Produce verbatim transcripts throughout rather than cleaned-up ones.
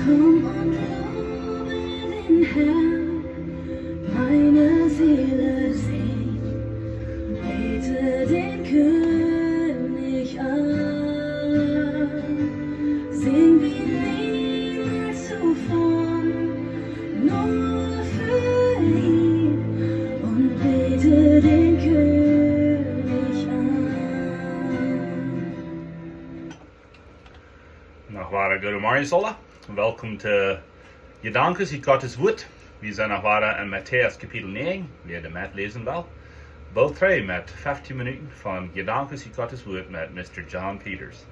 Komm und lobe den Herrn, meine Seele singt, bete den König an. Sing wie niemals zuvor, nur für ihn und bete den König an. Noch wada goodemorjes aula. Welkom to Jedanken ut Gottes Wuat. Wie sent noch wada en Matäus Kapitel näajen, wäa doa metläsen well. Boolt trigj met feftieen Minuten von Jedanken ut Gottes Wuat met Mister John Peters.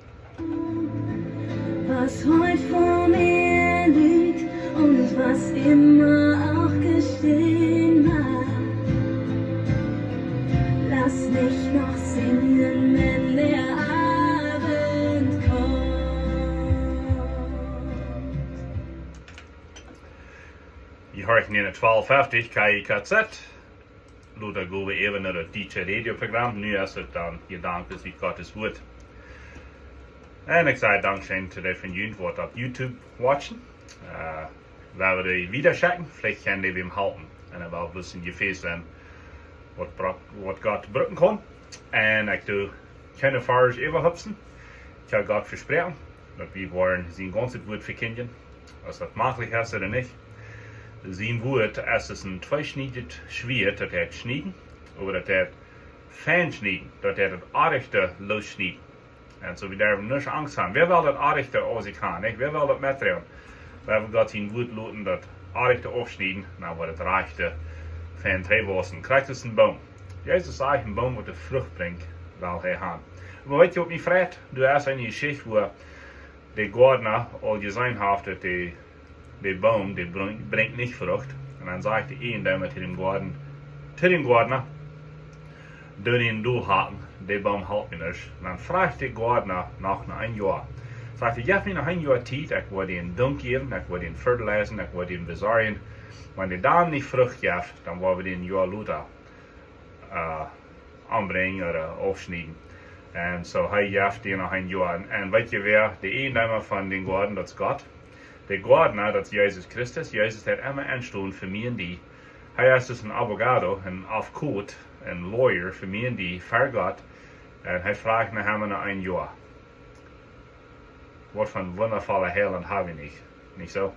Was heut vor mir liegt und was immer auch geschehen mag, lass mich noch singen, wenn der Abend kommt. Jie horchen nu no twalf feftieen K I K Z. Lota go wie äwen no daut dietsche Radioprogram. Nu es et dan Jedanken ut Gottes Wuat. Un ekj saj dankscheen to dee von junt waut opp YouTube watchen. Äh, wie woaren dee wieda schekjen, veleicht kjennen dee wäm halpen. Un dan woat et een Jefäs sennen, waut bra-, waut Gott brucken kaun. Un ekj doo kjeene Varsch äwahupsen. Ekj hab Gott vesproaken, daut wie woaren sien gaunzet Wuat vekjindjen, aus daut mäajlich es ooda nich. Sien Wuat es aus een tweeschniedjet Schwieet, daut deit schnieden, oba daut deit fein schnieden, daut deit daut Oajchte losschnieden. Un soo, wie derwen nich Angst haben. Wäa well daut Oajchte aus sikj han, nich? Wäa well daut metdroagen? Wie woaren Gott sien Wuat loten daut Oajchte aufschnieden, dan woat daut Rajchte fein trigj wausen. Krakjt aus een Boom. Jesus sajcht, een Boom waut de Frucht brinjt, well hee han. Oba weetst du waut mie freit? Doa es eene Jeschicht, wua de Goadna aul jeseenen haft, daut de, de Boom, dee brinjt, brinjt nich Frucht. Un dan sajcht de Eajendäma to däm Goadna, to däm Goadna: "Doo dän dolhacken, de Boom halpt mie nuscht." Un dan fruacht de Goadna noch no een Joa. Sajcht hee: "Jeff mie noch een Joa Tiet, ekj woa dän Dunk jäwen, ekj woa dän fertilizen, ekj woa dän besorjen. Wan dee dan nich Frucht jeft, dan woa wie dän een Joa lota, äh, ombrinjen ooda, äh, aufschnieden." Un soo, hee jeft dän noch een Joa. Un, un weetst du wäa de Eajendäma von dän Goaden, daut es Gott. De Goadna, daut es Jesus Christus. Jesus haft emma enstonen fa mie un die. Hee es dus een abogado, een Afkot, een lawyer fa mie un die, ver Gott. Un hee fruacht no am no een Joa. Waut fa een wundavolla Heilaunt hab wie nich, nich soo?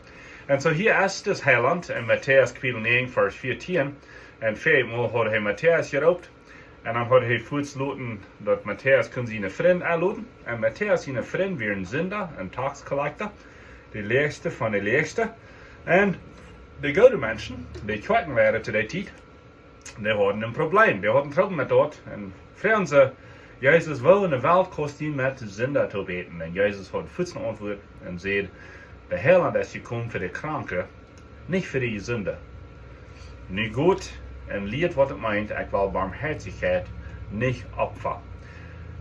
Un soo hia es dis Heilaunt en Matäus Kapitel näajen, Varsch vieetieen. Un väamol haud hee Matäus jeroopt. Un dan haud hee fuaz loten daut Matäus kunn siene Frind enloden. Un Matäus siene Frind wieren Sinda, een tax collector, de läajste von de läajste. Un de goode Menschen, de Kjoakjenleida to dee Tiet, dee hauden een Probleem. Dee hauden Trubbel met daut. Un fruagen see Jesus: "Woo en de Welt kaust du met Sinda toop äten?" Un Jesus haud fuaz ne Auntwuat un säd: "De Heilaunt es jekomen fa de Kranke, nich fa de Jesunde. Nu got un lieet waut et meent: Ekj well Barmhoatichkjeit, nich Opfa."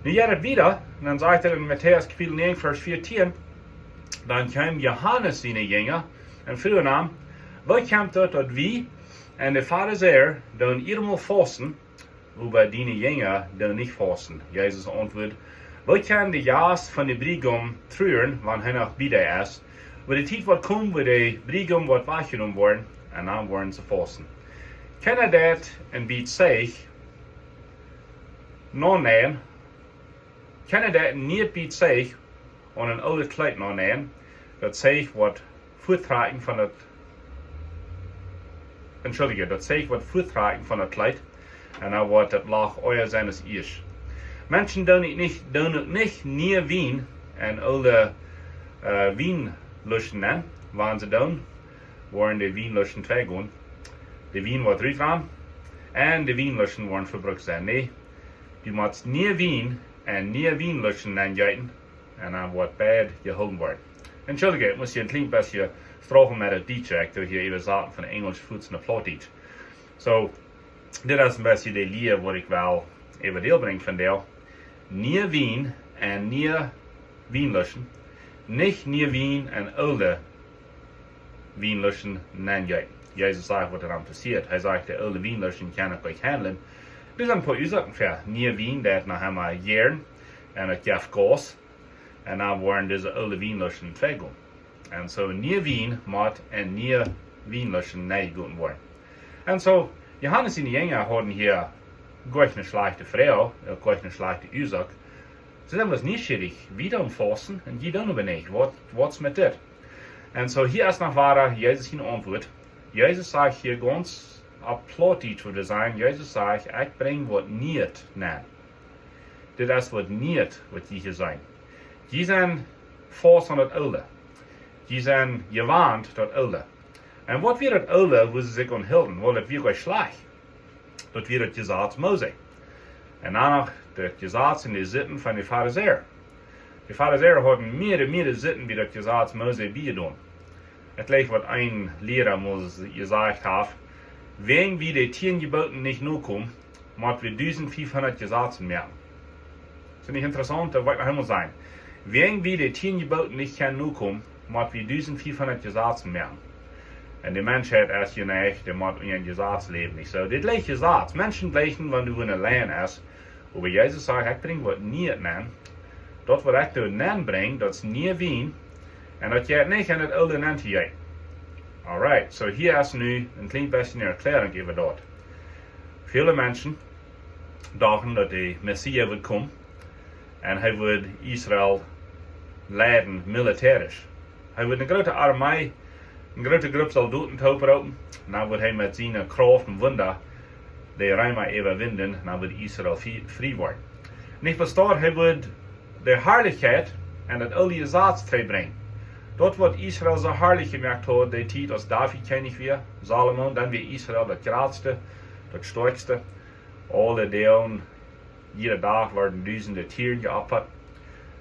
Nu jeit et wieda, un dan sajcht et en Matäus Kapitel näajen, Varsch vieetieen: Dan kjeem Johanes siene Jinja un fruagen am: "Woo kjemt daut, daut wie un de Farisäa doonen iedamol fausten, oba diene Jinja doonen nich fausten?" Jesus auntwuat: "Woo kjennen de Jast von de Briegaum truren, wan hee noch bie dee es? Oba de Tiet woat komen, wua de Briegaum woat wajchjenomen woaren, un dan woaren see fausten. Kjeena deit een Bät Zeich noneien, kjeena deit een niet Bät Zeich aun een oolet Kjleet noneien. Daut Zeich woat fuattrakjen von daut, entschuldje, daut Zeich woat fuattrakjen von daut Kjleet, un dan woat daut Loch ea sennen aus ieescht. Menschen doonen uk nich, doonen uk nich nieen Wien en oole, äh, Wienflaschen nenn. Wan see doonen, woaren de Wienflaschen twei gonen. De Wien woat rutrannen, un de Wienflaschen woaren vebrukt sennen. Nä, du motst nieen Wien en niee Wienflaschen nenjeeten, un dan woat beid jehoolen woaren." Entschuldje, ekj mott hia een kjlien bät strofen met daut Dietsche. Ekj doo hia äwasaten von Enjelsch fuaz no Plautdietsch. Soo, dit es een bät de Lia waut ekj well äwa dän brinjen vondoag. Nieen Wien en niee Wienflaschen, nich nieen Wien en oole Wienflaschen nenjeeten. Jesus sajcht waut doa dan passieet. Hee sajcht, de oole Wienflaschen kjennen nich haundlen. Doa sent een poa Uasoaken fa. Niee Wien, dee haft noch emol Jäaren un et jeft Gas. Un dan woaren dise oole Wienflaschen twei gonen. Un soo, niea Wien mott en niee Wienflaschen nenjegoten woaren. Un soo, Johanes siene Jinja hauden hia goa kjeene schlajchte Froag, äh, goa kjeene schlajchte Uasoak. See sent bloos nieschierich, wie doonen fausten un jie doonen oba nich. Waut, waut es met dit? Un soo, hia es noch wada Jesus siene Auntwuat. Jesus sajcht hia gaunz opp Plautdietsch, wudd wie sajen, Jesus sajcht: "Ekj brinj waut Nieet nenn." Dit es waut Nieet, waut jie hia seenen. Jie sent faust aun daut Oole. Jie sent jewant daut Oole. Un waut wia daut Oole, wua see sikj aun hilden? Well, daut wia goa schlajcht. Daut wia daut Jesaz Mose. Un dan noch daut Jesaz un de Sitten von de Farisäa. De Farisäa hauden mearere, mearere Sitten bie daut Jesaz Mose biejedonen. Daut jlikjt waut een Liera mol jesajcht haft: "Wäajen wie de tieen Jeboten nich nokomen, mott wie dusent fiefhundat Jesazen moaken." Es daut nich interessaunt? Daut woa ekj noch eemol sajen. "Wäajen wie de tieen Jeboten nich kjennen nokomen, mott wie dusent fiefhundat Jesazen moaken." Un de Menschheit es jeneicht, dee mott unja een Jesaz läwen. Nich soo? Dit jlikjt Jesaz. Menschen jleichen, wan doa eene Lien es. Oba Jesus sajcht: "Ekj brinj waut Nieet nenn. Daut waut ekj doa nenn brinj, daut es niea Wien. Un daut jeit nich en daut Oole nenn to jeeten." Alright, soo hia es nu een kjlien bät eene Erkjläarunk äwa daut. Väle Menschen dochten, daut de Messias wudd komen un hee wudd Israel leiden militärisch. Hee wudd eene groote Armee, eene groote Grupp Soldoten tooproopen, un dan wudd hee met siene Krauft un Wunda de Reema äwawinjen, un dan wudd Israel frie, frie woaren. Nich bloos daut, hee wudd de Harlichkjeit en daut Oole Jesaz trigjbrinjen. Daut waut Israel soo harlich jemoakt haud, de Tiet aus David Kjennich wia, Salomo, dan wia Israel daut jratste, daut stoakjste. Aule Doag, jieda Dach worden dusende Tieren jeopfat.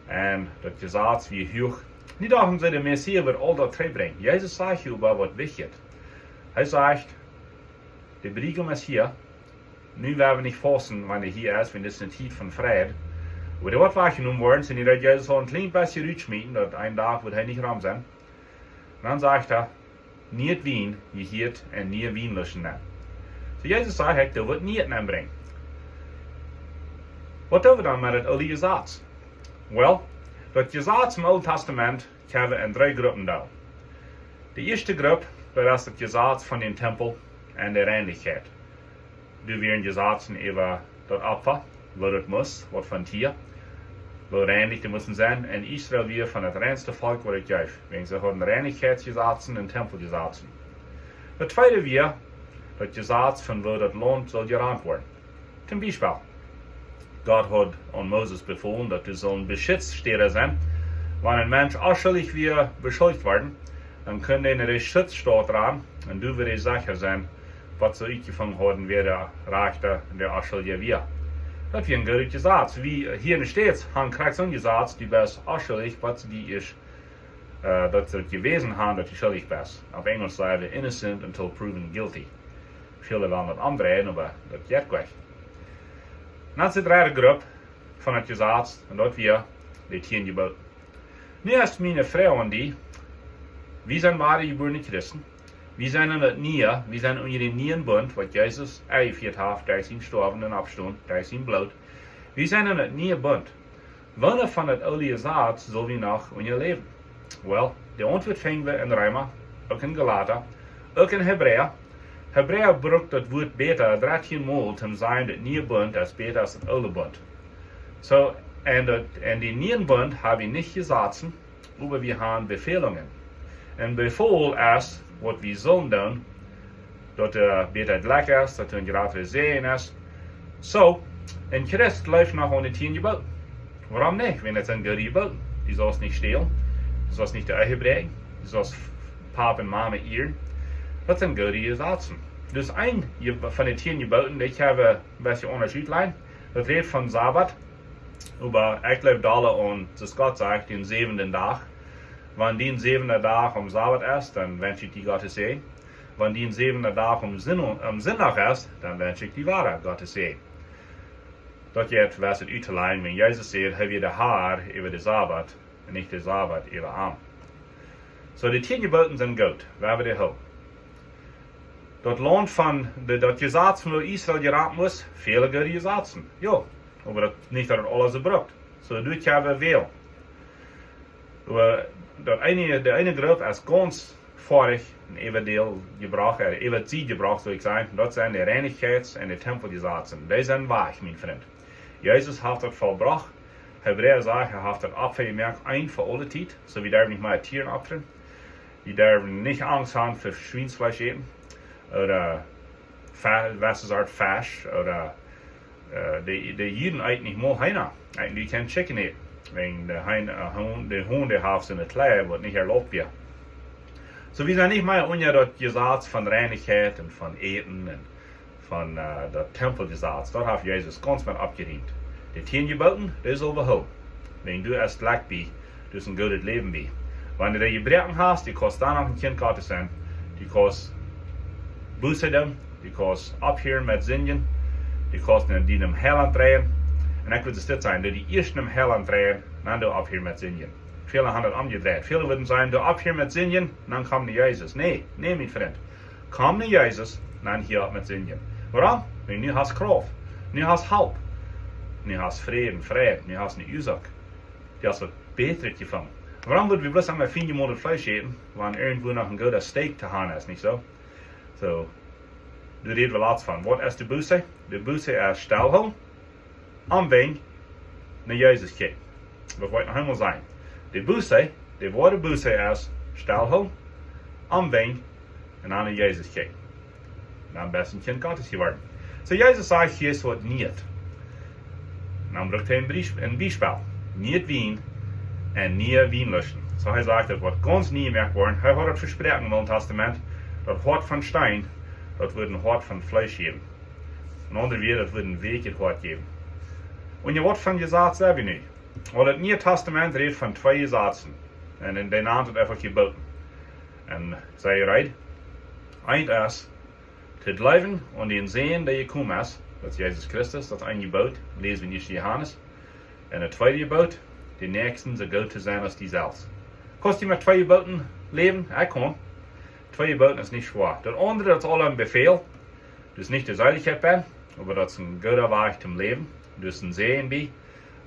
Un daut Jesaz wia huach. Nu dochten see, de Messias wudd aul daut trigjbrinjen. Jesus sajcht hia oba waut Wichtjet. Hee sajcht: "De Briegaum es hia. Nu woa wie nich fausten, wan hee hia es, wan dit es eene Tiet von Fräd. Oba dee woat wajchjenomen woaren." Soo, nu deit Jesus aul een kjlien bät rutschmieten, daut een Dach wudd hee nich rom sennen. Un dan sajcht hee: "Nieet Wien jehieet en niee Wienflaschen nenn." Soo, Jesus sajcht: "Ekj doo waut Nieet nenbrinjen." Waut doo wie dan met daut Oole Jesaz? Well, daut Jesaz em Oolen Tastament kjenn wie en dree Gruppen deelen. De ieeschte Grupp, daut es daut Jesaz von dän Tempel un de Reinichkjeit. Doa wieren Jesazen äwa daut Opfa, woo daut must, waut fa een Tia, woo rein dee musten sennen. Un Israel wia von daut reinste Volkj, waut et jeef, wäajen see hauden Reinichkjeitsjesazen un Tempeljesazen. Daut tweede wia daut Jesaz von woo daut Launt sull jerant woaren. Toom Biespel, Gott haud aun Moses befolen, daut doa sullen Beschutzstäden sennen, wan een Mensch onschuldich wia beschuldicht worden, dan kunn hee no de Schutzstaut gonen un doa wudd hee secha sennen, waut see utjefungen hauden, wäa de Rajchta un de Onschuldja wia. Daut wia een goodet Jesaz. Wie hia en de States haben krakjt soon Jesaz: "Du best onschuldich, bat see die es, äh, daut see jewäsen haben, daut du schuldich best." Opp Enjlisch saj wie: "Innocent until proven guilty." Väle wellen daut omdreien, oba daut jeit nich. Dan es de dredde Grupp von daut Jesaz, un daut wia de tieen Jeboten. Nu es miene Froag aun die: wie sent wadajebuarne Christen. Wie sent en daut Niee, wie sent unja dän nieen Bunt, waut Jesus enjefieet haft derch sien Stoawen un Oppstonen, derch sien Bloot. Wie sent en daut niee Bunt. Woone von daut Oole Jesaz sull wie noch unjaläwen? Well, de Auntwuat finj wie en Reema, uk en Galata, uk en Hebräa. Hebräa brukt daut Wuat bäta dartieen mol, toom sajen, daut niee Bunt es bäta aus daut oole Bunt. Soo, en daut, en dän nieen Bunt hab wie nich Jesazen, oba wie haben Befälungen. Een Befäl es, waut wie sullen doonen, daut, äh, bäta jlikj es, daut een jratra Säajen es. Soo, een Christ jleeft noch aun de tieen Jeboten. Wuarom nich? Wan daut sent goode Jeboten. Du saust nich stälen, du saust nich de Ehe bräakjen, du saust Papa un Mama ieren. Daut sent goode Jesazen. Daut es een Je-, von de tieen Jeboten, dee ekj hab een bät aundasch utlajcht. Daut rät von Sabat. Oba ekj jleew dolla aun, soo aus Gott sajcht, dän säwenden Dach. Wan dien säwenda Dach aum Sabat es, dan wensch ekj die Gott sien Säajen. Wan dien säwenda Dach aum Sinn-, aum Sindach es, dan wensch ekj die wada Gott sien Säajen. Daut jeit, woo et uttolajnen, wan Jesus sajcht, hee wia de Har äwa de Sabat un nich de Sabat äwa am. Soo, de tieen Jeboten sent goot, wie haben dee hooch. Daut Launt von de, daut Jesaz von Israel jerant must, väle goode Jesazen. Jo, oba daut, nich daut et aules brukt. Soo, daut kjenn wie wälen. Oba daut eene, de eene Grupp es gaunz foadich un äwa däl jebrocht, äh, äwa Sied jebrocht, sull ekj sajen. Daut sent de Reinichkjeits- un de Tempeljesazen. Dee sent wajch, mien Frind. Jesus haft daut vollbrocht. Hebräa sajcht, hee haft daut Opfa jemoakt, eent fa aule Tiet. Soo, wie derwen nich mea Tieren opfren. Wie derwen nich Angst haben fa Schwiensfleesch äten. Ooda Fe-, wesse Sort Fesch. Ooda, äh, de, de Juden eeten nich mol Heena. Eeten dee kjeen Chicken äten. Wäajen de Heen-, äh, Hon-, de Hon, dee haft soone Kjleeda, waut nich erlaubt wia. Soo, wie sent nich mea unja daut Jesaz von Reinichkjeit un von Äten un von, äh, daut Tempeljesaz. Daut haft Jesus gaunz met aufjeriemt. De tieen Jeboten, dee sell wie hoolen. Wäajen du hast Jlekj bie, du hast een goodet Läwen bie. Wan du dee jebroaken hast, du kaust dan noch een Kjint Gottes sennen. Du kaust Buße doonen, du kaust opphieren met sindjen, du kaust no dien Heilaunt dreien. Un ekj well dit sajen, doo dee ieescht no dien Heilaunt dreien, dan doo opphieren met sindjen. Väle haben daut omjedreit. Väle wudden sajen, doo opphieren met sindjen, dan komm no Jesus. Nä, nä, mien Frind. Komm no Jesus, dan hia opp met sindjen. Wuarom? Wiels nu hast Krauft, nu hast Help, nu hast Fräd un Fräd, nu hast eene Uasoak. Du hast waut Bätret jefungen. Wuarom wudden wie bloos emol fien jemolet Fleesch äten, wan irjentwua noch een gooda Steak to haben es, nich soo? Soo, doa räd wie latst von. Waut es de Buße? De Buße es stellhoolen, omwenjen, no Jesus kjikjen. Daut well ekj noch eemol sajen. De Buße, de woare Buße es stellhoolen, omwenjen un dan no Jesus kjikjen. Dan best een Kjint Gottes jeworden. Soo, Jesus sajcht hia waut Nieet. Un dan brukt hee een Bies-, een Biespel. Nieet Wien un niee Wienfläsch. Soo, hee sajcht, daut woat gaunz nie jemoakt woaren. Hee haud daut vesproaken em Oolen Tastament, daut Hoat von Steen, daut wudd een Hoat von Fleesch jäwen. En aundre Wieed, daut wudd een weakjet Hoat jäwen. Un je, waut fa Jesaz hab wie nu? Well, daut Niee Tastament rät von twee Jesazen. Un en dee nant et eefach Jeboten. Un see rät, eent es, to jleewen aun dän Sän, dee jekomen es, daut es Jesus Christus, daut es een Jebot, läs wie en ieeschte Johanes. Un daut tweede Jebot, dän Näakjsten soo goot to sennen aus die selfst. Kaust du met twee Jeboten läwen? Ekj kaun. Twee Jeboten es nich schwoa. Daut aundre, daut es aul een Befäl. Daut es nich de Seelichkjeit bie, oba daut es een gooda Wajch toom läwen. Daut es een Säajen bie.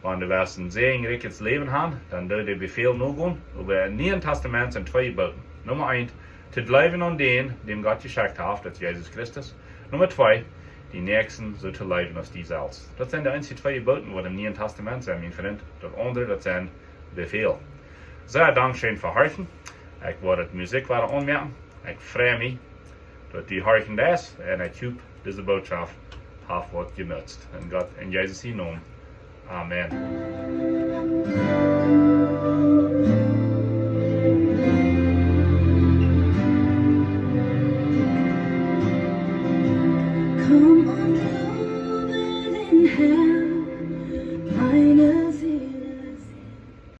Wan du west een säajenrikjet Läwen haben, dan doo dän Befäl nogonen. Oba em Nieen Tastament sent twee Jeboten. Numma eent, to jleewen aun dän, däm Gott jeschekjt haft, daut es Jesus Christus. Numma twee, dän Näakjsten soo to leewen aus die selfst. Daut sent de eensje twee Jeboten, waut em Nieen Tastament sent, mien Frint. Daut aundre, daut sent Befäl. Soo, dankscheen fa horchen. Ekj woa de Musikj wada aunmoaken. Ekj frei mie, daut du horchen deist, un ekj hop, dise Bootschoft haft waut jenutzt. En Gott, en Jesus sienen Nomen. Amen. Come on, Lord, and have